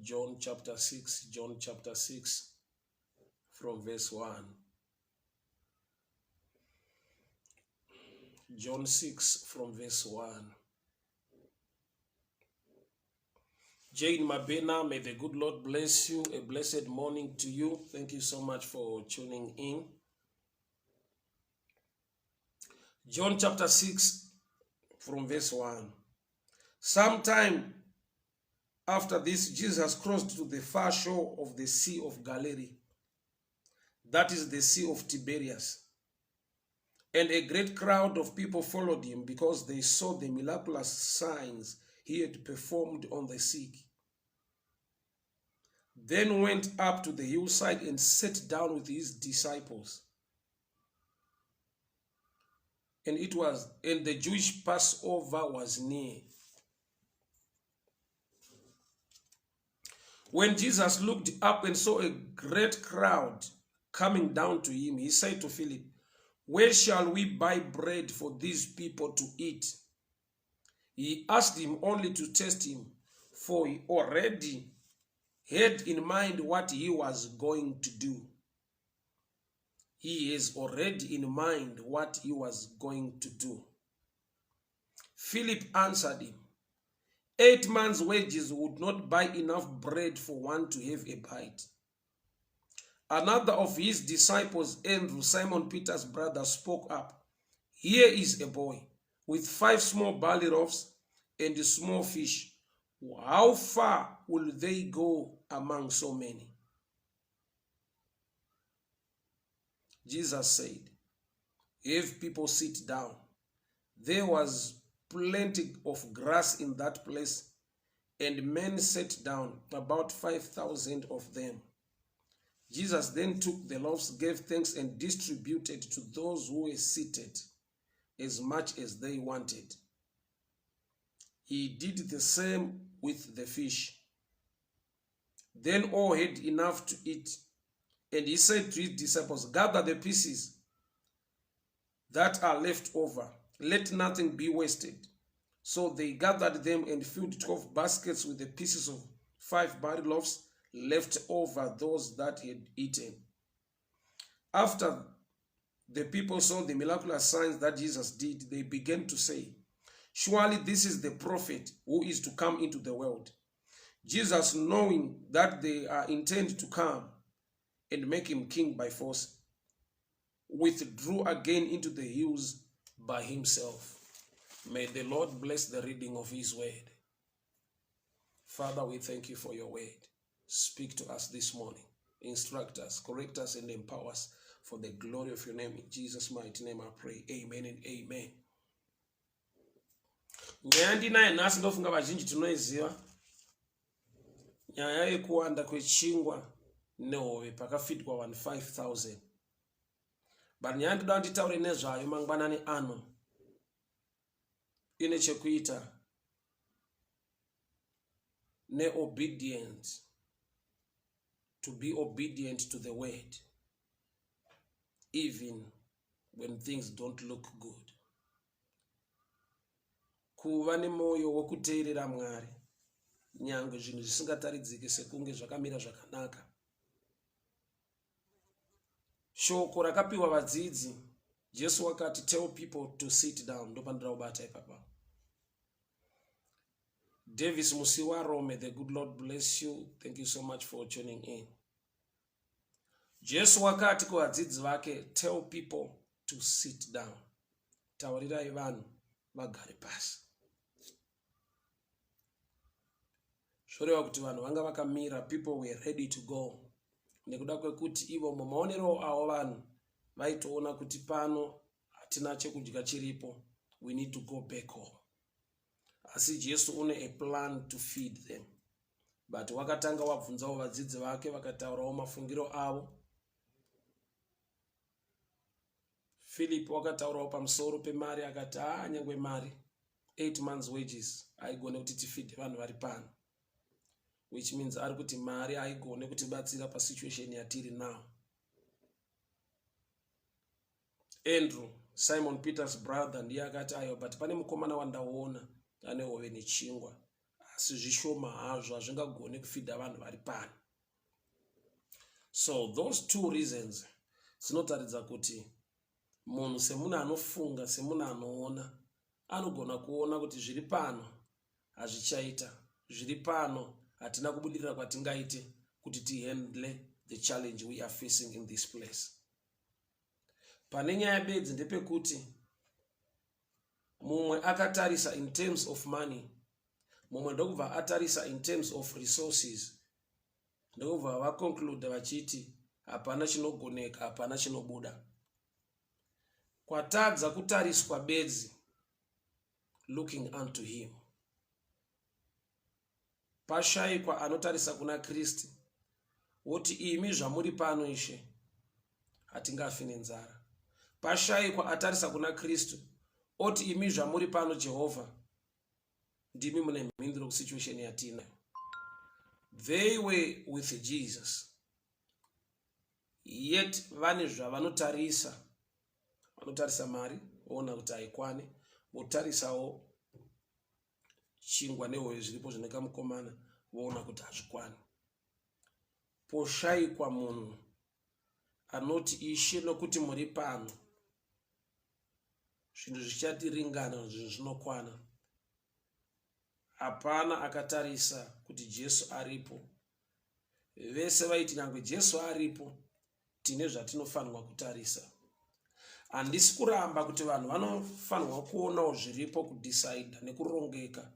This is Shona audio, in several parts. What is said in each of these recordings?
John chapter 6, John chapter 6 from verse 1. John 6 from verse 1. Jane Mabena, may the good Lord bless you. A blessed morning to you. Thank you so much for tuning in. John chapter 6 from verse 1. Sometime after this, Jesus crossed to the far shore of the Sea of Galilee, that is the Sea of Tiberias. And a great crowd of people followed him because they saw the miraculous signs he had performed on the sick. Then went up to the hillside and sat down with his disciples. And it was, and the Jewish Passover was near. When Jesus looked up and saw a great crowd coming down to him, he said to Philip, Where shall we buy bread for these people to eat? He asked him only to test him, for he already had in mind what he was going to do. He has already in mind what he was going to do. Philip answered him, Eight months' wages would not buy enough bread for one to have a bite. Another of his disciples, Andrew, Simon Peter's brother, spoke up. Here is a boy with five small barley loaves and a small fish. How far will they go among so many? Jesus said, Have people sit down. There was plenty of grass in that place, and men sat down, about 5,000 of them. Jesus then took the loaves, gave thanks, and distributed to those who were seated as much as they wanted. He did the same with the fish. Then all had enough to eat. And he said to his disciples, Gather the pieces that are left over, let nothing be wasted. So they gathered them and filled 12 baskets with the pieces of five barley loaves left over those that had eaten. After the people saw the miraculous signs that Jesus did, they began to say, Surely this is the prophet who is to come into the world. Jesus, knowing that they are intent to come and make him king by force, withdrew again into the hills by himself. May the Lord bless the reading of his word. Father, we thank you for your word. Speak to us this morning. Instruct us, correct us, and empower us for the glory of your name. In Jesus' mighty name I pray. Amen and amen. Nyaya ndinayo nhasi ndofunga vazhinji tinoiziva. Nyaya yekuwanda kwechingwa nehove pakafidwa vanhu 5000. But nyaya ndoda nditaure nezvayo mangwanani ano ine chekuita neobedience to be obedient to the word even when things don't look good kuva nemwoyo wekuteerera mwari nyangwe zvinhu zvisingataridzike sekunge zvakamira zvakanaka shoko rakapiwa vadzidzi jesu wakati tell people to sit down ndopandira kubata ipapa Davis Musiwaro, may the good Lord bless you. Thank you so much for tuning in. Jesu wakati kuvadzidzi vake, tell people to sit down. Taurirai vanhu vagare pasi. Zvoreva kuti vanhu vanga vakamira, people were ready to go. Nekuda kwekuti ivo mumaonero avo vanhu vaitoona kuti pano hatina chekudya chiripo, we need to go back home. Asi Jesu une a plan to feed them. But wakatanga wabvunzawo vadzidzi vake vakataurawo mafungiro avo. Philip wakataurawo pamusoro pemari akati haa nyangwe mari 8 months wages haigone kuti tifeed vanhu vari pano which means ari kuti mari haigone kutibatsira pasituation yatiri now. Andrew, Simon Peter's brother, ndiye akati aiwa but pane mukomana wandaona ane hove nechingwa. Asi zvishoma hazvo, hazvingagone kufidha vanhu vari pano. So those two reasons dzinotaridza kuti munhu semunhu anofunga, semunhu anoona, anogona kuona kuti zviri pano hazvichaita, zviri pano hatina kubudirira kwatingaite kuti tihandle the challenge we are facing in this place. Pane nyaya bedzi ndepekuti mumwe akatarisa in terms of money, mumwe ndokubva atarisa in terms of resources, ndokubva vaconcluda vachiti hapana chinogoneka, hapana chinobuda. Kwatadza kutariswa bedzi looking unto him. Pashayikwa anotarisa kuna Kristu woti, "Imi zvamuri pano, Ishe, hatingafi nenzara." Pashayikwa atarisa kuna Kristu oti, "Imi zvamuri pano, Jehovha, ndimi mune mhinduro kusituation yatinayo." They were with Jesus, yet vane zvavanotarisa. Vanotarisa mari, voona kuti haikwani, votarisawo chingwa nehove zviripo zvine kamukomana, voona kuti hazvikwani. Poshayikwa munhu anoti, "Ishe, nokuti muri pano, zvinhu zvichatiringana, zvinhu zvinokwana." Hapana akatarisa kuti Jesu aripo. Vese vaiti nyange Jesu aripo, tine zvatinofanirwa kutarisa. Handisi kuramba kuti vanhu vanofanirwa kuonawo zviripo, kudhisaidha nekurongeka,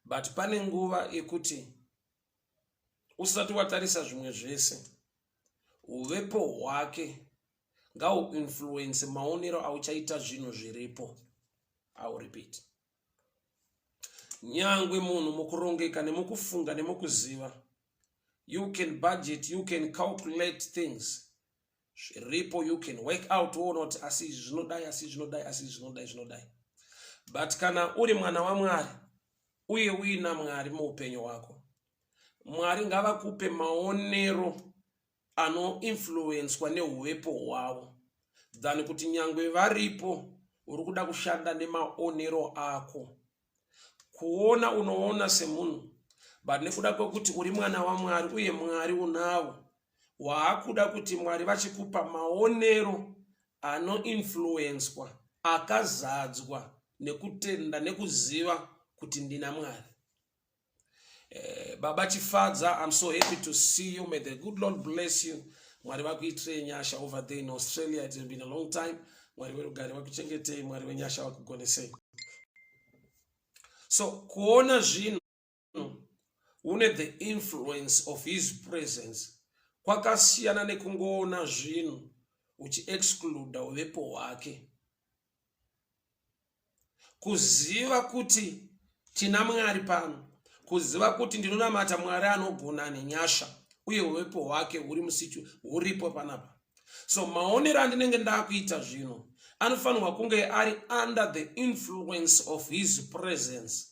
but pane nguva yekuti usati watarisa zvimwe zvese, uvepo hwake ngauinfluence maonero auchaita zvinhu zviripo. I repeat, nyangwe munhu mukurongeka nemukufunga nemukuziva, you can budget, you can calculate things zviripo, you can work out, woona kuti asi izvi zvinodai, asi zvinodai, asi zvinodai, zvinodai. But kana uri mwana waMwari uye uina Mwari muupenyu hwako, Mwari ngavakupe maonero anoinfluenswa neuvepo hwavo than kuti nyangwe varipo uri kuda kushanda nemaonero ako. Kuona unoona semunhu, but nekuda kwekuti uri mwana waMwari uye Mwari unavo, waakuda kuti Mwari vachikupa maonero anoinfluenswa, akazadzwa nekutenda nekuziva kuti ndina Mwari. Baba Chifadza, I'm so happy to see you. May the good Lord bless you. Mwari vakuitirei nyasha over there in Australia. It has been a long time. Mwari werugare vakuchengetei, Mwari wenyasha vakugonesei. So kuona zvinhu une the influence of his presence kwakasiyana nekungoona zvinhu uchiexcluda uvepo hwake. Kuziva kuti tina Mwari pano, kuziva kuti ndinonamata Mwari anogona nenyasha uye uvepo hwake huri musitu huripo panapa, so maonero andinenge ndakuita zvinhu anofanirwa kunge ari under the influence of his presence.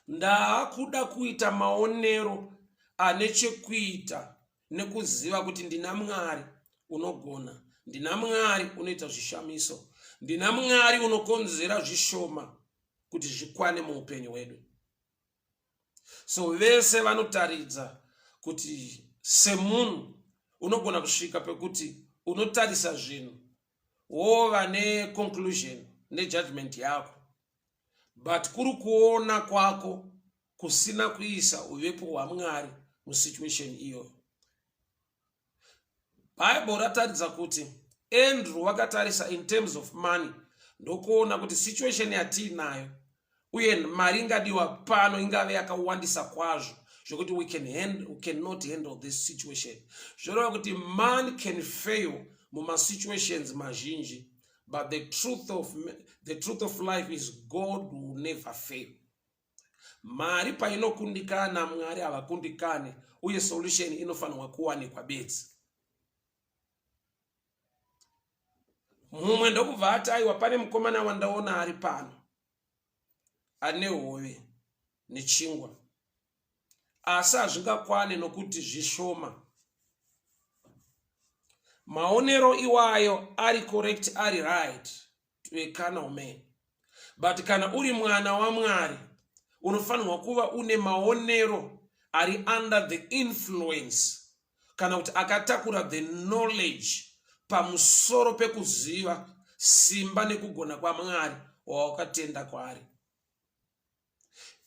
Ndaakuda kuita maonero ane chekuita nekuziva kuti ndina Mwari unogona, ndina Mwari unoita zvishamiso, ndina Mwari unokonzera zvishoma kuti zvikwane muupenyu hwedu. So vese vanotaridza kuti semunhu unogona kusvika pekuti unotarisa zvinhu, wova neconclusion nejudgment yako, but kuri kuona kwako kusina kuisa uvepo hwaMwari musituation iyoyo. Bhaibheri rataridza kuti Andrew wakatarisa in terms of money, ndokuona kuti situation yatiinayo uye mari ingadiwa pano ingave yakawandisa kwazvo zvokuti we cannot handle this situation. Zvoreva kuti man can fail mumasituations mazhinji, but the truth of life is God will never fail. Mari painokundikana, Mwari havakundikane, uye solution inofanirwa kuwanikwa bedzi. Mumwe ndokubva ati, "Aiwa, pane mukomana wandaona ari pano ane hove nechingwa, asi hazvingakwane nokuti zvishoma." Maonero iwayo ari correct, ari right to a carnal man, But kana uri mwana waMwari unofanirwa kuva une maonero ari under the influence kana kuti akatakura the knowledge pamusoro pekuziva simba nekugona kwaMwari wawakatenda kwaari.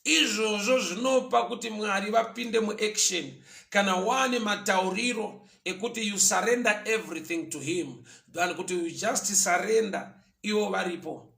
Izvozvo zvinopa kuti Mwari vapinde muaction kana waane matauriro ekuti you surrender everything to him than kuti you just surrender ivo varipo.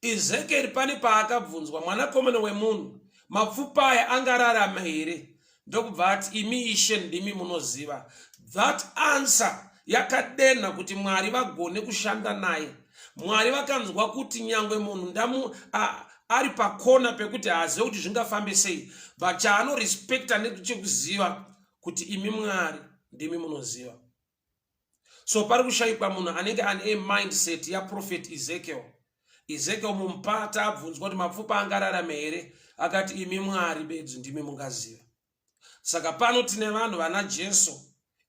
Ezekieri pane paakabvunzwa, mwanakomana wemunhu, mapfupa aya angararama here? Ndokubva ati, imi Ishe ndimi munoziva. That answer yakadenha kuti Mwari vagone kushanda naye. Mwari vakanzwa kuti nyangwe munhu ndamu a, ari pakona pekuti haazive kuti zvingafambe sei, but chaanorespecta nechekuziva kuti imi Mwari ndimi munoziva. So pari kushayikwa munhu anenge ane mindset yaProphet Ezekiel. Ezekiel mumupata abvunzwa kuti mapfupa angararame here, akati imi Mwari bedzi ndimi mungaziva. Saka pano tine vanhu vana Jesu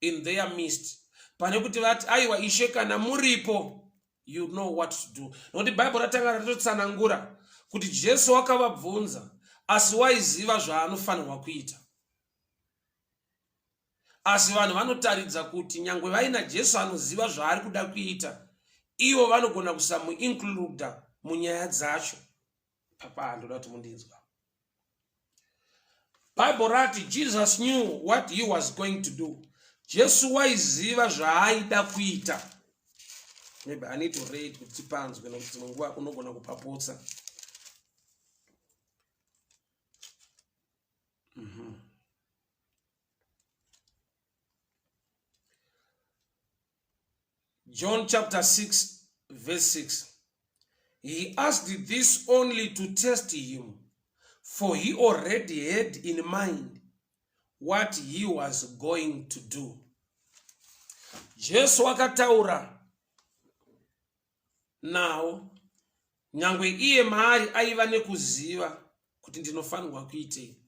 in their midst, pane kuti vati aiwa Ishe kana muripo you know what to do, nokuti Bhaibheri ratanga ratotsanangura kuti Jesu wakavabvunza asi waiziva zvaanofanirwa kuita. Asi vanhu vanotaridza kuti nyangwe vaina Jesu anoziva zvaari kuda kuita, ivo vanogona kusamuincluda munyaya dzacho. Papa, ndoda kuti mundinzwa. Bible rati Jesus knew what he was going to do. Jesu waiziva zvaaida kuita. Maybe I need to read kuti tipanzwe nokuti dzimwe nguva unogona kupapotsa. John chapter 6 verse 6. He asked this only to test him, for he already had in mind what he was going to do. Jesu akataura nawo nyangwe iye maari aiva nekuziva kuti ndinofanirwa kuitei.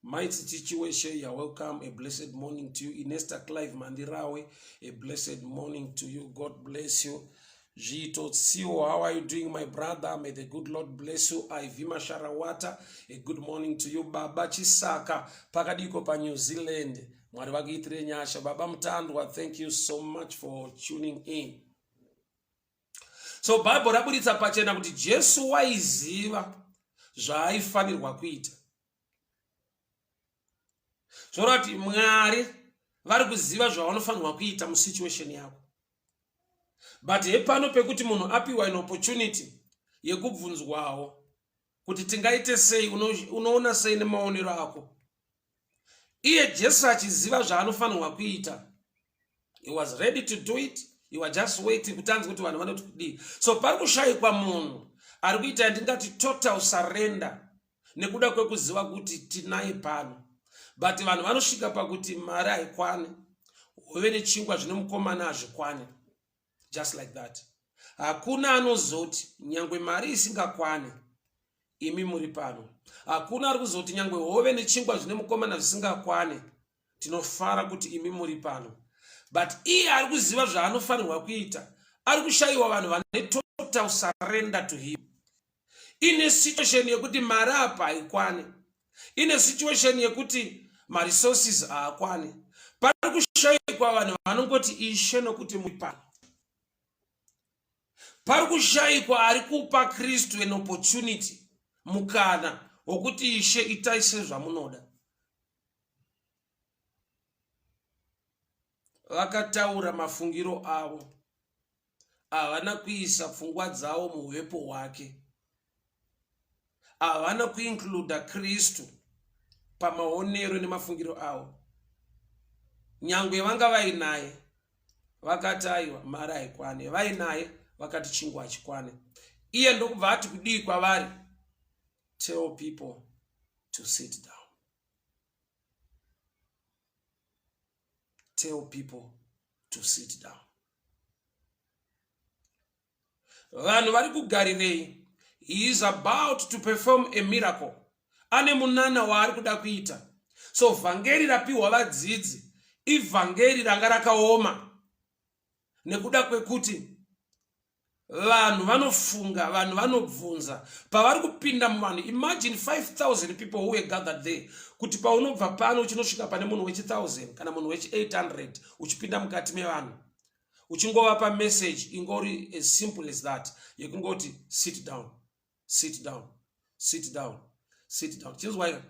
Mai Tsitsi Chiweshe, you're welcome. A blessed morning to you. Inesta Clive Mandirawe, a blessed morning to you. God bless you. Zviito Tsiwo, how are you doing, my brother? May the good Lord bless you. Ivy Masharawata, a good morning to you. Baba Chisaka, pakadiko pa New Zealand. Mwari vakuitire nyasha. Baba Mutandwa, thank you so much for tuning in. So Bible raburitsa pachena kuti Jesu waiziva zvaaifanirwa kuita. Zvoreva kuti Mwari vari kuziva zvavanofanirwa kuita musituation yako. But hepano pekuti munhu apiwa an opportunity yekubvunzwawo kuti tingaite sei, unoona sei nemaonero ako. Iye Jesu achiziva zvaanofanirwa kuita, he was ready to do it. He was just waiting kuti anzwe kuti vanhu vanoti kudii. So pari kushayikwa munhu ari kuita yandingati total surrender nekuda kwekuziva kuti tinaye pano. But vanhu vanosvika pakuti mari haikwani, hove nechingwa zvine mukomana hazvikwani, just like that. Hakuna anozoti nyangwe mari isingakwane imi muri pano. Hakuna ari kuzoti nyangwe hove nechingwa zvine mukomana zvisingakwane, tinofara kuti imi muri pano. But iye ari kuziva zvaanofanirwa kuita, ari kushayiwa vanhu vane total surrender to him. Ine situation yekuti mari apa haikwane, ine situation yekuti maresources haakwane, pari kushayikwa vanhu vanongoti Ishe nokuti muri pano. Pari kushayikwa ari kupa Kristu an opportunity, mukana wokuti Ishe itai sezvamunoda. Vakataura mafungiro avo, havana kuisa pfungwa dzavo muhuvepo hwake, havana kuincluda Kristu pamaonero nemafungiro avo. Nyangwe vanga vainaye vakati aiwa mari haikwane, vainaye vakati chingwa hachikwane. Iye ndokubva ati kudii kwavari? Tell people to sit down. Tell people to sit down. Vanhu vari kuGarirei, he is about to perform a miracle. Ane munana waari kuda kuita. So vhangeri rapiwa vadzidzi ivhangeri ranga rakaoma nekuda kwekuti Vanhu vanofunga, vanhu vanobvunza pavari kupinda muvanhu. Imagine 5000 people who were gathered there, kuti paunobva pano uchinosvika pane munhu wechi1000 kana munhu wechi800, uchipinda mukati mevanhu uchingovapa message ingori as simple as that, yekungoti sit down, sit down, sit down, sit down. Chinzwai,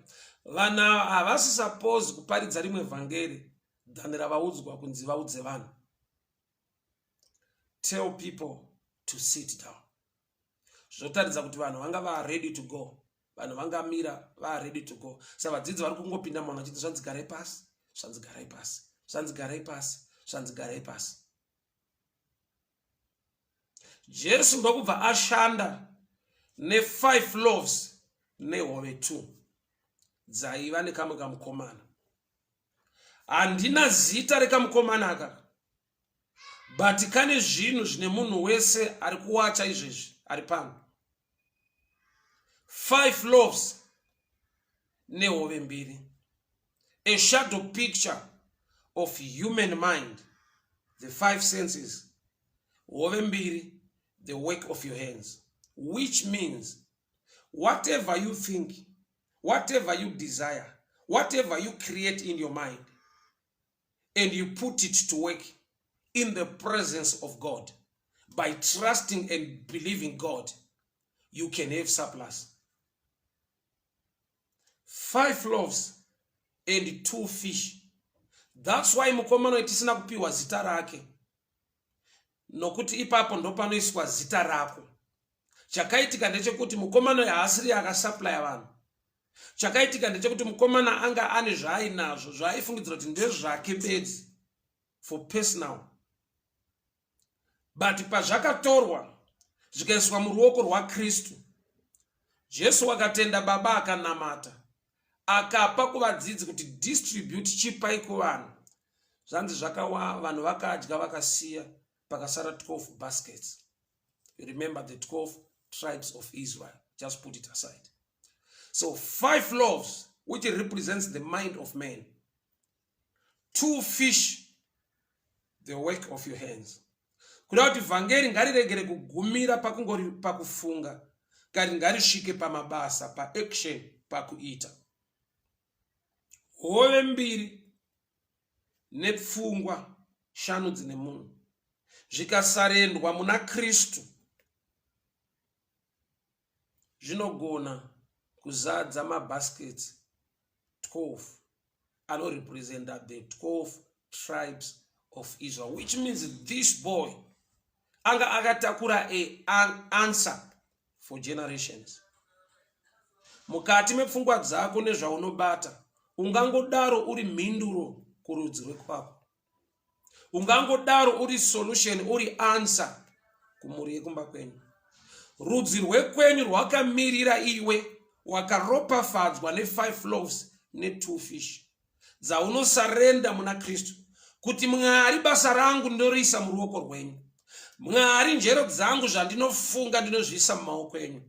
vanhu havasi suppose kuparidza rimwe vhangeri than ravaudzwa kunzi vaudze vanhu. Tell people to sit down. Zvotaridza kuti vanhu vanga va ready to go, vanhu vangamira va ready to go. Sa vadzidzi vari kungopinda munhu vachiti zvanzi garai pasi, zvanzi garai pasi, zvanzi garai pasi, zvanzi garai pasi. Jesu ndokubva ashanda ne5 loaves nehove 2 dzaiva nekamwe kamukomana. Handina zita rekamukomana aka, but kane zvinhu zvine munhu wese ari kuwacha izvezvi ari pano. 5 loaves nehove mbiri, a shadow picture of human mind, the five senses. Hove mbiri, the work of your hands, which means whatever you think, whatever you desire, whatever you create in your mind and you put it to work in the presence of God by trusting and believing God, you can have surplus. Five loaves and two fish. That's why mukomana wetisina kupiwa zita rake, nokuti ipapo ndopanoiswa zita rako. Chakaitika ndechekuti mukomana uyu haasiri akasupplya vanhu. Chakaitika ndechekuti mukomana anga ane zvaainazvo zvaaifungidzira kuti ndezvake bedzi for personal, but pazvakatorwa zvikaiswa muruoko rwaKristu, Jesu akatenda Baba, akanamata, akapa kuvadzidzi kuti distribute, chipai kuvanhu. Zvanzi zvakawa, vanhu vakadya vakasiya, pakasara 12 baskets. You remember the 12 tribes of Israel. Just put it aside. So five loaves, which represents the mind of man, two fish, the work of your hands. Kuda kuti vhangeri ngariregere kugumira pakungori pakufunga, kari ngarisvike pamabasa, paaction, pakuita. Hove mbiri nepfungwa shanu dzine munhu zvikasarendwa muna Kristu, zvinogona kuzadza mabaskets 12 anorepresenta the 12 tribes of Israel, which means this boy anga akatakura a answer for generations. Mukati mepfungwa dzako nezvaunobata, ungangodaro uri mhinduro kurudzi rwekwako, ungangodaro uri solution, uri answer kumhuri yekumba kwenyu. Rudzi rwekwenyu rwakamirira iwe wakaropafadzwa ne5 loaves ne2 fish dzaunosarenda muna Kristu, kuti Mwari, basa rangu ndinoriisa muruoko rwenyu. Mwari, njero dzangu, zvandinofunga ndinozviisa mumaoko enyu,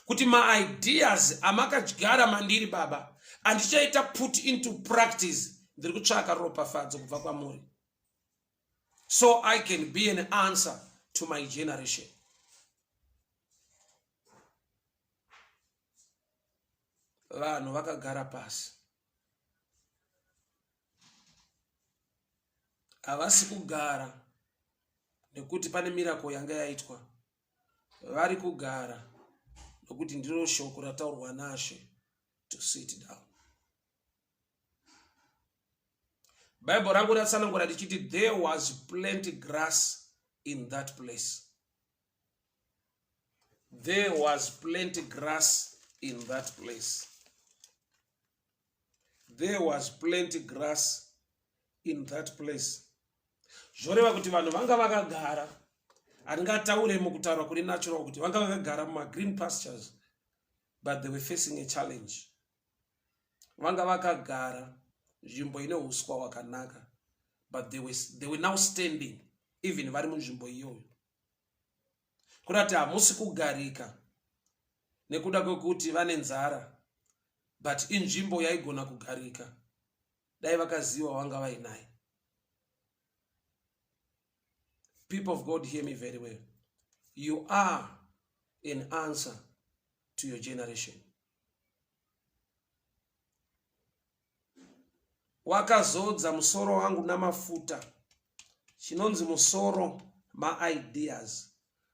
kuti maideas amakadyara mandiri, Baba, andichaita put into practice, ndiri kutsvaka ropafadzo kubva kwamuri so I can be an answer to my generation. Vanhu vakagara pasi, havasi kugara nekuti pane miracle yanga yaitwa. Vari kugara nokuti ndiro shoko rataurwa naShe to sit down. Bible rangu ratsanangura richiti there was plenty grass in that place. There was plenty grass in that place. There was plenty grass in that place. Zvoreva kuti vanhu vanga vakagara, handingataure mukutaura kuri natural kuti vanga vakagara mumagreen pastures, but they were facing a challenge. Vanga vakagara nzvimbo ine uswa hwakanaka, but they were now standing even vari munzvimbo iyoyo, kurati hamusi kugarika nekuda kwekuti vane nzara, but inzvimbo yaigona kugarika dai vakaziva vanga vainaye. People of God, hear me very well. You are an answer to your generation. Wakazodza musoro wangu namafuta. Chinonzi musoro maideas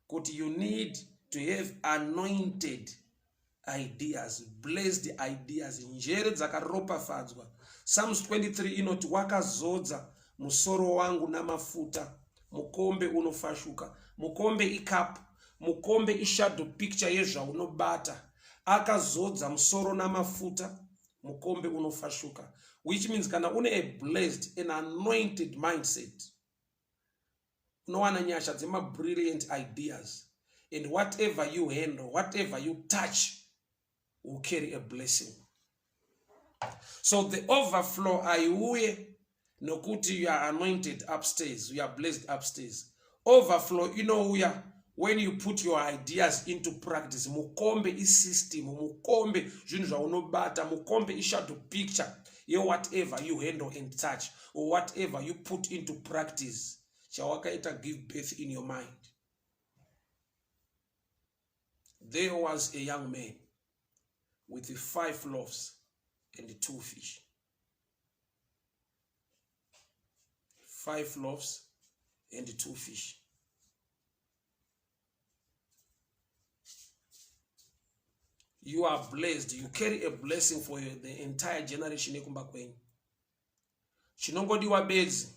kuti you need to have anointed ideas, blessed ideas, njere dzakaropafadzwa. Psalms 23 inoti wakazodza musoro wangu namafuta, mukombe unofashuka. Mukombe icup, mukombe ishadow picture yezvaunobata. Akazodza musoro namafuta, mukombe unofashuka, which means kana une a blessed an anointed mindset unowana nyasha dzemabrilliant ideas and whatever you handle, whatever you touch will carry a blessing. So the overflow aiuye nokuti you are anointed upstairs, you are blessed upstairs. Overflow inouya when you put your ideas into practice. Mukombe isystem, mukombe zvinhu zvaunobata, mukombe ishadow picture yewhatever you handle and touch or whatever you put into practice chawakaita give birth in your mind. There was a young man with 5 loaves and 2 fish. 5 loaves and 2 fish. You are blessed. You carry a blessing for the entire generation yekumba kwenyu. Chinongodiwa bedzi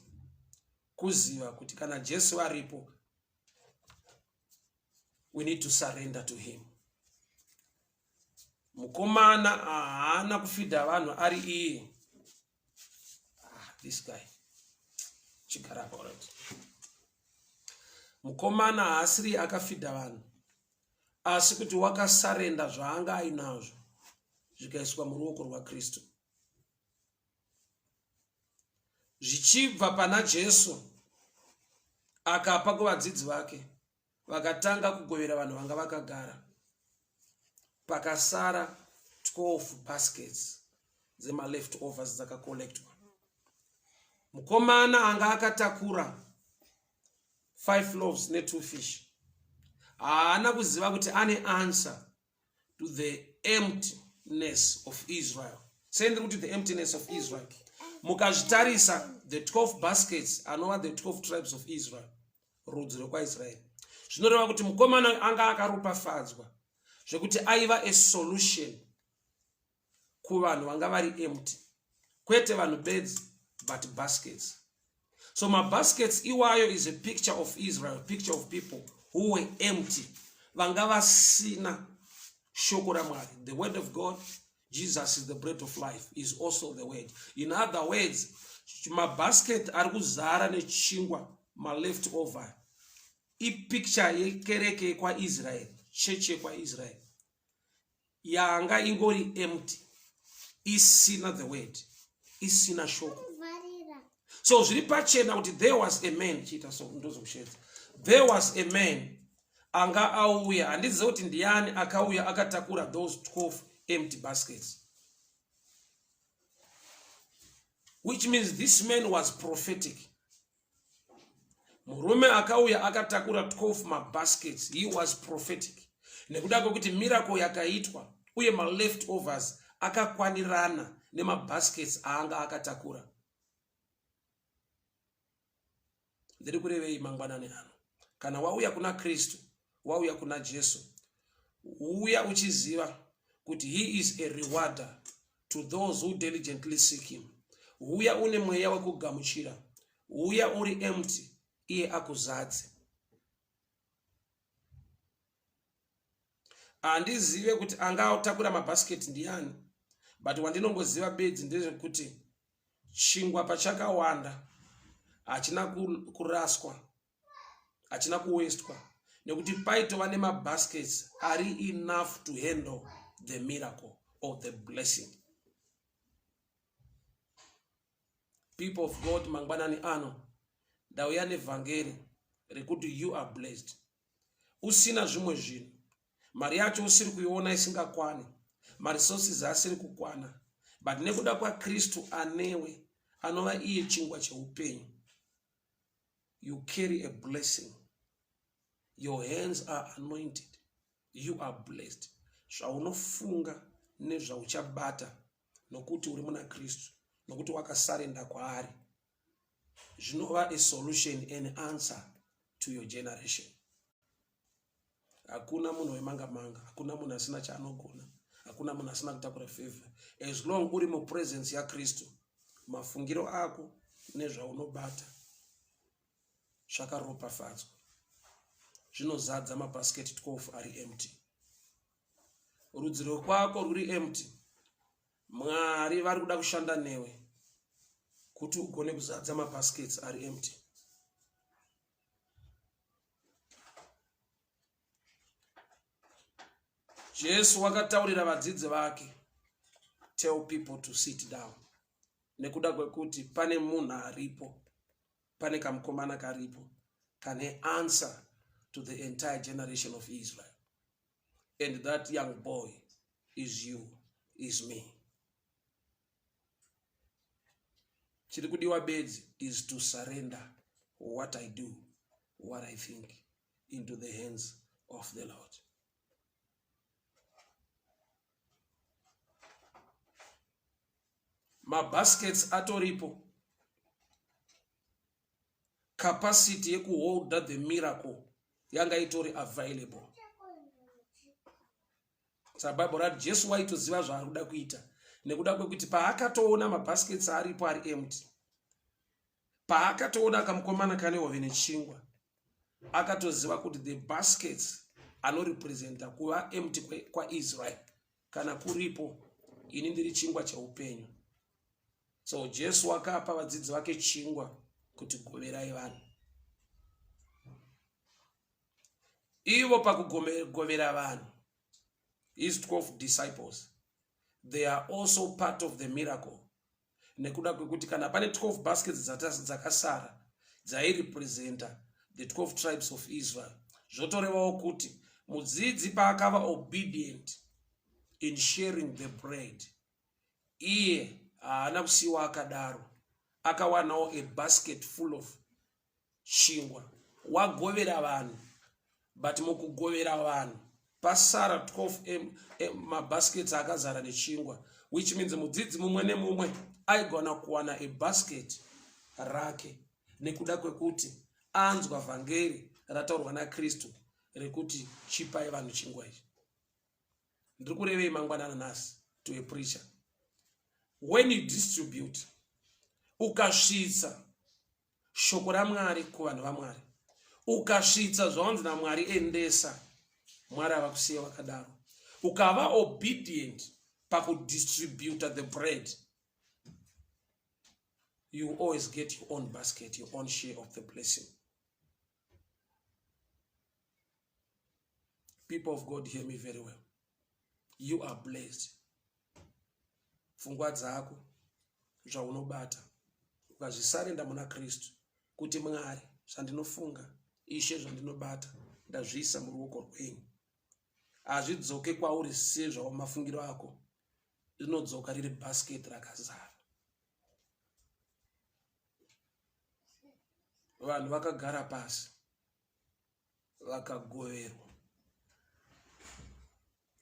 kuziva kuti kana Jesu aripo, we need to surrender to him. Mukomana haana kufidha vanhu ari iye. This guy chigara apa, right? Mukomana haasiri akafidha vanhu, asi kuti wakasarenda zvaanga ainazvo zvikaiswa muruoko rwaKristu. Zvichibva pana Jesu akapa kuvadzidzi vake, vakatanga kugovera vanhu vanga vakagara. Pakasara 12 baskets dzema-leftovers dzakacollectwa. Mukomana anga akatakura 5 loaves ne2 fish haana kuziva kuti ane answer to the emptiness of Israel. Sei ndiri kuti the emptiness of Israel? Mukazvitarisa, the 12 baskets anova the 12 tribes of Israel, rudzi rwekwaIsraeri. Zvinoreva kuti mukomana anga akaropafadzwa zvekuti aiva a solution kuvanhu vanga vari empty, kwete vanhu bedzi but baskets. So mabaskets iwayo is a picture of Israel, picture of people who were empty, vanga vasina shoko raMwari, the word of God. Jesus is the bread of life, is also the word. In other words, mabasket ari kuzara nechingwa, maleft over, ipicture yekereke yekwaIsrael, chechi yekwaIsrael yanga ingori empty, isina the word, isina shoko. So zviri pachena kuti there was a man, chiita so ndozokushedza, there was a man anga auya, handizive kuti ndiani akauya akatakura those 12 empty baskets, which means this man was prophetic. Murume akauya akatakura 12 mabaskets, he was prophetic, nekuda kwekuti miracle yakaitwa uye maleftovers akakwanirana nemabaskets aanga akatakura. Ndiri kurevei mangwanani ano? Kana wauya kuna Kristu, wauya kuna Jesu, uya uchiziva kuti he is a rewarder to those who diligently seek him. Uya une mweya wekugamuchira, uya uri empty, iye akuzadze. Handizive kuti angatakura mabhasiketi ndiani, but wandinongoziva bedzi ndezvekuti chingwa pachakawanda hachina kuraswa, hachina kuwestwa, nekuti paitova nemabaskets ari enough to handle the miracle or the blessing. People of God, mangwanani ano ndauya nevhangeri rekuti you are blessed. Usina zvimwe zvinhu, mari yacho usiri kuiona isingakwani, maresources asiri kukwana, but nekuda kwaKristu anewe, anova iye chingwa cheupenyu, you carry a blessing. Your hands are anointed. You are blessed. Zvaunofunga nezvauchabata nokuti uri muna Kristu, nokuti wakasarenda kwaari, zvinova a solution, an answer to your generation. Hakuna munhu wemanga manga, hakuna munhu asina chaanogona, hakuna munhu asina kutakura favor. As long uri mupresence yaKristu, mafungiro ako nezvaunobata zvakaropafadzwa, zvinozadza mabasket 12 ari empty. Rudzi rwekwako rwuri empty, Mwari vari kuda kushanda newe kuti ugone kuzadza mabaskets ari empty. Jesu wakataurira vadzidzi vake, tell people to sit down, nekuda kwekuti pane munhu aripo, pane kamukomana karipo kane answer to the entire generation of Israel, and that young boy is you, is me. Chiri kudiwa bedzi is to surrender what I do, what I think, into the hands of the Lord. Mabaskets atoripo, capacity yekuholda the miracle yanga itori available. Saka Bible rati Jesu waitoziva zvaari kuda kuita, nekuda kwekuti paakatoona mabaskets aripo ari empty, paakatoona kamukomana kane hove nechingwa, akatoziva kuti the baskets anorepresenta kuva empty kwaIsrael kana kuripo ini ndiri chingwa cheupenyu. So Jesu wakapa vadzidzi vake chingwa kuti goverai vanhu. Ivo pakugovera vanhu, his 12 disciples, they are also part of the miracle, nekuda kwekuti kana pane 12 baskets dzakasara dzairepresenta the 12 tribes of Israel, zvotorevawo kuti mudzidzi paakava obedient in sharing the bread, iye haana kusiyiwa akadaro, akawanawo a basket full of chingwa, wagovera vanhu. But mukugovera vanhu pasara 12 mabaskets akazara nechingwa, which means mudzidzi mumwe nemumwe aigona kuwana a basket rake, nekuda kwekuti anzwa vhangeri rataurwa naKristu rekuti chipai vanhu chingwa ichi. Ndiri kurevei mangwanana nhasi to a preacher? When you distribute, ukasvitsa shoko raMwari kuvanhu vaMwari, ukasvitsa zvawanzi naMwari endesa, Mwari ava kusiya wakadaro. Ukava obedient pakudistributa the bread, you always get your own basket, your own share of the blessing. People of God, hear me very well. You are blessed. Pfungwa dzako, zvaunobata, ukazvisarenda muna Kristu kuti Mwari, zvandinofunga, Ishe, zvandinobata, ndazviisa muruoko rwenyu, hazvidzoke kwauri sezvamafungiro ako, rinodzoka riri basket rakazara. Vanhu vakagara pasi, vakagoverwa,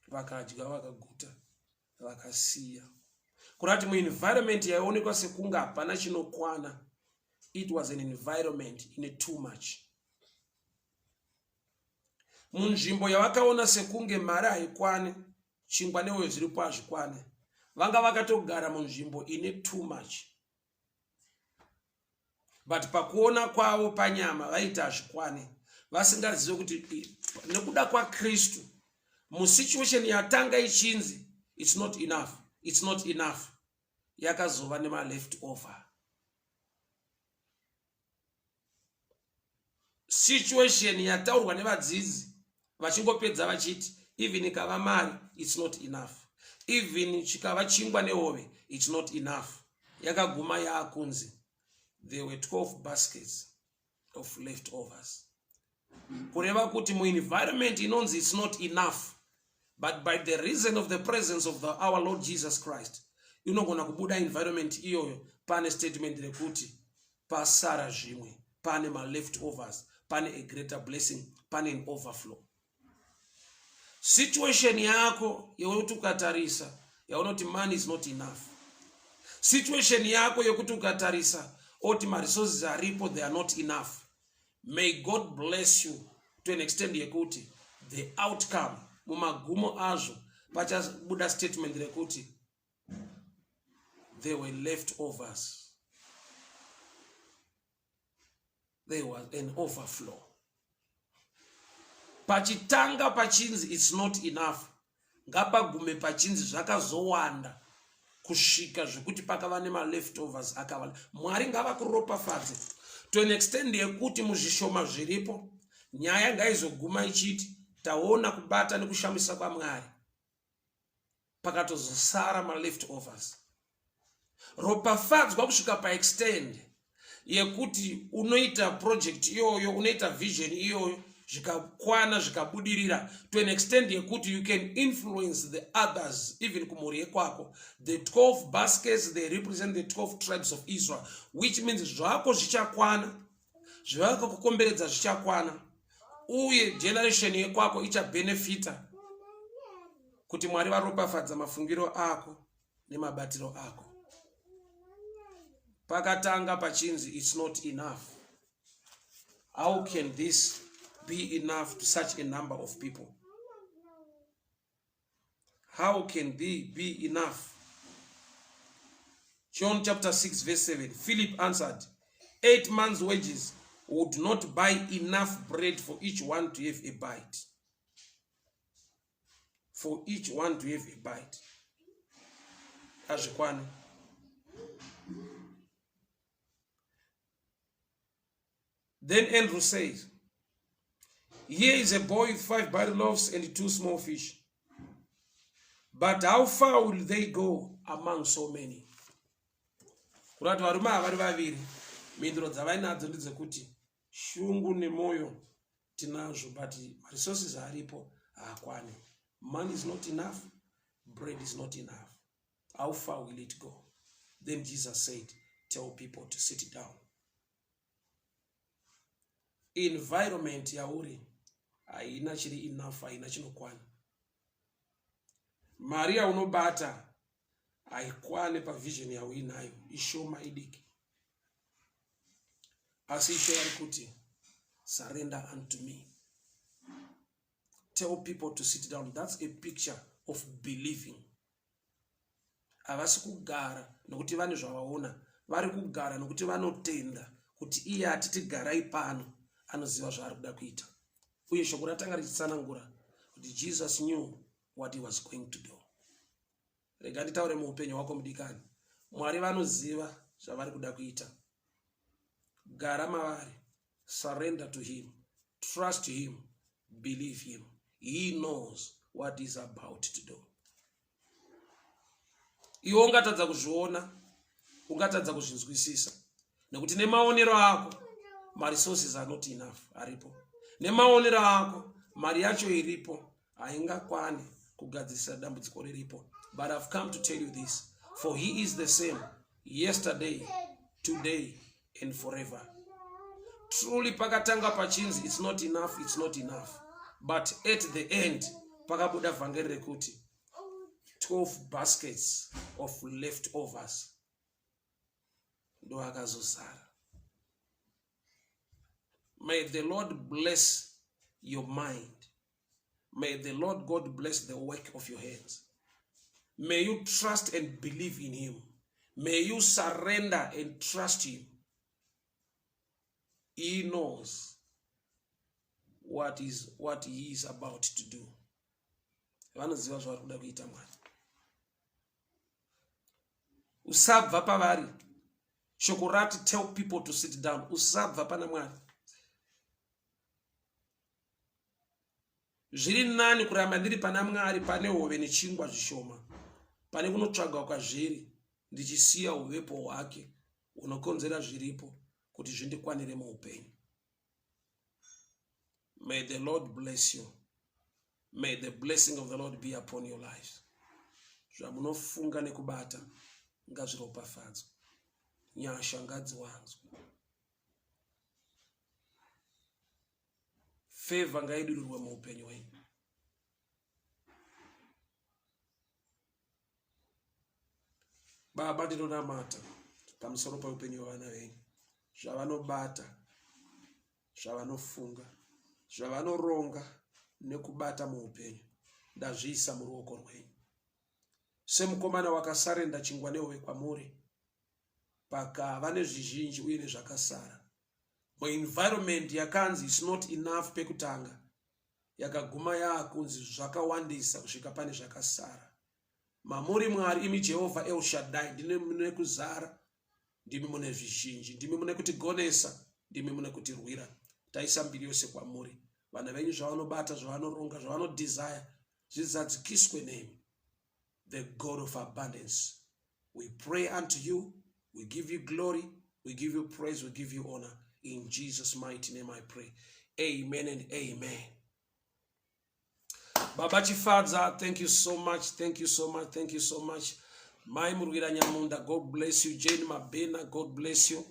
vakadya, vakaguta, vakasiya. Kurati muenvironment yaionekwa sekunge hapana chinokwana, it was an environment ine too much. Munzvimbo yavakaona sekunge mari haikwane, chingwa neoyo zviripo hazvikwane, vanga vakatogara munzvimbo ine too much, but pakuona kwavo panyama vaiti hazvikwane, vasingazive kuti nekuda kwaKristu, musituation yatanga ichinzi it's not enough, it's not enough, yakazova nemaleft over. Situation yataurwa nevadzidzi vachingopedza vachiti even ikava mari, it's not enough, even chikava chingwa nehove, it's not enough, yakaguma yaakunzi there were 12 baskets of leftovers. Kureva kuti muenvironment inonzi it's not enough, but by the reason of the presence of our Lord Jesus Christ, inogona kubuda environment iyoyo pane statement rekuti pasara zvimwe, pane maleftovers, pane a greater blessing. pane an overflow. Situation yako yekuti ukatarisa yaunoti money is not enough, situation yako yekuti ukatarisa oti maresources aripo, they are not enough, may God bless you to an extent yekuti the outcome, mumagumo azvo pachabuda statement rekuti there were leftovers, there was an overflow. Pachitanga pachinzi it's not enough, ngapagume pachinzi zvakazowanda kusvika zvekuti pakava nemaleftovers akava. Mwari ngavakuropafadze to an extent yekuti muzvishoma zviripo, nyaya ngaizoguma ichiti taona kubata nekushamisa kwaMwari, pakatozosara maleftovers. Ropafadzwa kusvika paextend yekuti unoita project iyoyo, unoita vision iyoyo, zvikakwana, zvikabudirira to an extent yekuti you can influence the others, even kumhuri yekwako. The 12 baskets, they represent the 12 tribes of Israel, which means zvako zvichakwana, zvavakakukomberedza zvichakwana, uye generation yekwako ichabhenefita kuti Mwari varopafadza mafungiro ako nemabatiro ako. Pakatanga pachinzi it's not enough, how can this be enough to such a number of people? How can they be enough? John chapter 6 verse 7, Philip answered, "8 months' wages would not buy enough bread for each one to have a bite." For each one to have a bite. Hazvikwani. Then Andrew says, "Here is a boy with 5 barley loaves and 2 small fish. But how far will they go among so many?" Kurati varume ava vari vaviri, mhinduro dzavainadzo ndedzekuti shungu nemwoyo tinazvo, but maresources aripo haakwani. Money is not enough, bread is not enough. How far will it go? Then Jesus said, "Tell people to sit down." Environment yauri haina chiri enough, haina chinokwana. Mari yaunobata haikwane pavision yauinayo, ishoma, idiki. Asi Ishe vari kuti, "Surrender unto me. Tell people to sit down." That's a picture of believing. Havasi kugara nokuti vane zvavaona, vari kugara nokuti vanotenda kuti iye atiti garai pano anoziva zvaari kuda kuita. Uye shoko ratanga richitsanangura kuti Jesus knew what he was going to do. Rega nditaure muupenyu hwako, mudikani, Mwari vanoziva zvavari kuda kuita. Gara mavari, surrender to him, trust him, believe him. He knows what is about to do. Iwe ungatadza kuzviona, ungatadza kuzvinzwisisa, nekuti nemaonero ako maresources are not enough aripo. Nemaonero ako mari yacho iripo haingakwani kugadzirisa dambudziko riripo. But I've come to tell you this, for he is the same yesterday, today and forever. Truly pakatanga pachinzi it's not enough, it's not enough, but at the end pakabuda vhangeri rekuti 12 baskets of leftovers ndo akazozara. May the Lord bless your mind. May the Lord God bless the work of your hands. May you trust and believe in him. May you surrender and trust him. He knows what he is about to do. Vanoziva zvavari kuda kuita Mwari. Usabva pavari. Shoko rati tell people to sit down. Usabva pana Mwari. Zviri nani kuramba ndiri pana Mwari pane hove nechingwa zvishoma, pane kunotsvaga kwazviri ndichisiya uvepo hwake hunokonzera zviripo kuti zvindikwanire muupenyu. May the Lord bless you. May the blessing of the Lord be upon your lives. Zvamunofunga nekubata ngazviropafadzwe. Nyasha ngadziwanzwe. Favor ngaidururwe muupenyu hwenyu. Baba, ndinonamata pamusoro peupenyu hwevana venyu, zvavanobata, zvavanofunga, zvavanoronga nekubata muupenyu, ndazviisa muruoko rwenyu. Semukomana wakasarenda chingwa nehove kwamuri, pakava nezvizhinji uye nezvakasara. Muenvironment yakanzi is not enough pekutanga, yakaguma yaakunzi zvakawandisa kusvika pane zvakasara. Mamuri Mwari, imi Jehovha El Shaddai, ndimi mune kuzara, ndimi mune zvizhinji, ndimi mune kutigonesa, ndimi mune kutirwira. Taisa mbiri yose kwamuri. Vana venyu zvavanobata, zvavanoronga, zvavanodesire, zvizadzikiswe nemi. The God of abundance. We pray unto you, we give you glory, we give you praise, we give you honor. In Jesus' mighty name I pray. Amen and amen. Baba Chifadza, thank you so much. Thank you so much. Thank you so much. Mai Murwira Nyamunda, God bless you. Jane Mabena, God bless you.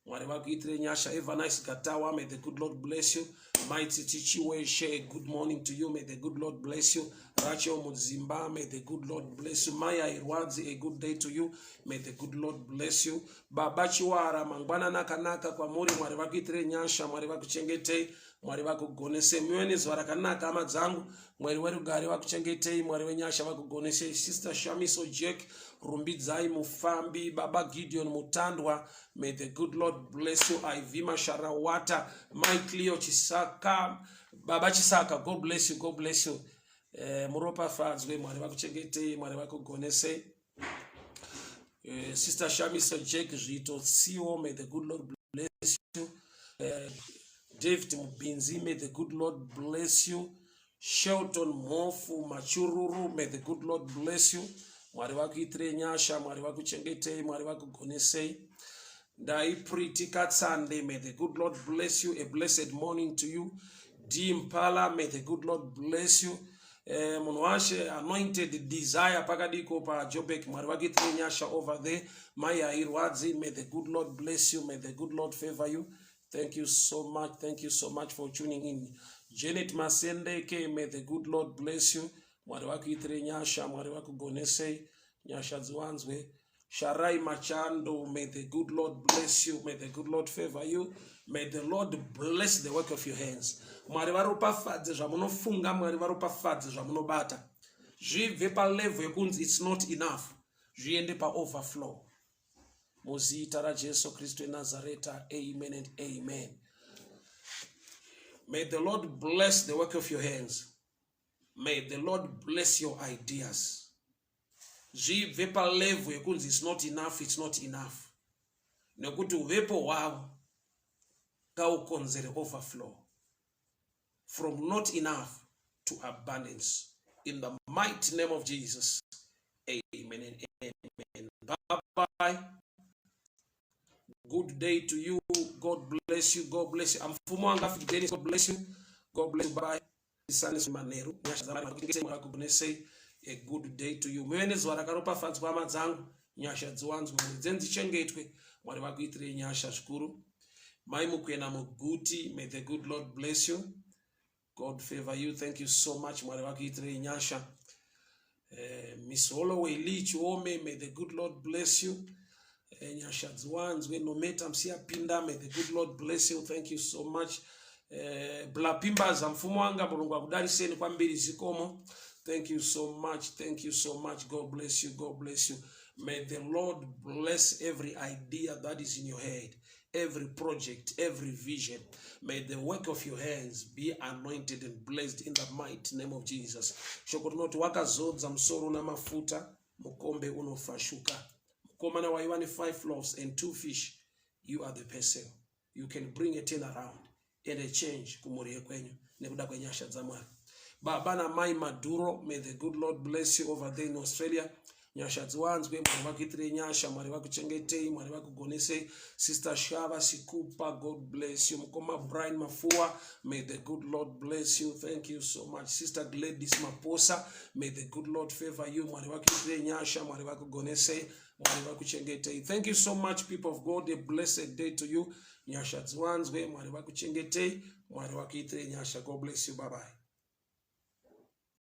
Mwari vakuitire nyasha. Eva Nice Gatawa, may the good Lord bless you. Mai Tsitsi Chiweshe, good morning to you. May the good Lord bless you. Rachel Mudzimba, may the good Lord bless you. Maya Irwadzi, a good day to you. May the good Lord bless you. Baba Chiwara, mangwanani akanaka kwamuri. Mwari vakuitire nyasha. Mwari vakuchengetei. Mwari vakugonese muve nezuva rakanaka hama dzangu. Mwari werugare vakuchengetei, Mwari wenyasha vakugonesei. Sister Shamiso Jack, Rumbidzai Mufambi, Baba Gideon Mutandwa, may the good Lord bless you. Ivy Masharawata, Mai Cleo Chisaka, Baba Chisaka, God bless you, God bless you. Eh, muropafadzwe, Mwari vakuchengetei, Mwari vakugonesei. Eh, Sister Shamiso Jack Zviito Tsiwo, may the good Lord bless you. Eh, David Mubinzi, may the good Lord bless you. Shelton Mhofu Machururu, may the good Lord bless you. Mwari vakuitire nyasha, Mwari vakuchengetei, Mwari vakugonesei. Ndai Pretty Katsande, may the good Lord bless you. A blessed morning to you. D Mpala, may the good Lord bless you. Eh, munhu washe anointed desire pakadiko pajobek mwari vakuitire nyasha over there mai hairwadzi may the good lord bless you may the good lord favor you thank you so much thank you so much for tuning in janet masendeke may the good lord bless you mwari vakuitire nyasha mwari vakugonesei nyasha dziwanzwe Sharai Machando, may the good Lord bless you. May the good Lord favor you. May the Lord bless the work of your hands. Mwari varopafadze zvamunofunga, Mwari varopafadze zvamunobata. Zvibve palevel yekunzi it's not enough, zviende paoverflow. Muzita raJesu Kristu weNazareta, amen and amen. May the Lord bless the work of your hands. May the Lord bless your ideas. Zvibve palevel yekunzi it's not enough, it's not enough, nekuti uvepo hwavo ngaukonzere overflow from not enough to abundance in the mighty name of Jesus. Amen and amen. Bye bye. Good day to you. God bless you. God bless you. Amfumo wanga Dennis, God bless you. God bless you. Bye. Isane manheru nyasha dzaMwari vakuchengetei Mwari vakugonesei. A good day to you. Muve nezuva rakaropafadzwa hama dzangu, nyasha dziwanzwe, mhuri dzenyu dzichengetwe, Mwari vakuitirei nyasha zvikuru. Mai Mukwena Muguti, may the good Lord bless you. God favor you. Thank you so much. Mwari vakuitirei nyasha. Miss Holloway Lee Chiome, may the good Lord bless you. Nyasha dziwanzwe. Nometa Msiyapinda, may the good Lord bless you. Thank you so much. Blapimbaza mfumo wanga mulungu akudariseni kwambiri zikomo. Thank you so much. Thank you so much. God bless you. God bless you. May the Lord bless every idea that is in your head, every project, every vision. May the work of your hands be anointed and blessed in the mighty name of Jesus. Shoko rinoti wakazodza musoro namafuta, mukombe unofashuka. Mukomana waiva ne5 loaves and 2 fish, you are the person. You can bring a turnaround and a change kumhuri yekwenyu nekuda kwenyasha dzaMwari. Baba namai Maduro, may the good Lord bless you over there in Australia. Nyasha dziwanzwe, Mwari vakuitirei nyasha, Mwari vakuchengetei, Mwari vakugonesei. Sister Shava Sikupa, God bless you. Mukoma Brian Mafua, may the good Lord bless you. Thank you so much. Sister Gladys Maposa, may the good Lord favor you. Mwari vakuitirei nyasha, Mwari vakugonesei, Mwari vakuchengetei. Thank you so much, people of God. A blessed day to you. Nyasha dziwanzwe, Mwari vakuchengetei, Mwari vakuitirei nyasha. God bless you. Bye bye.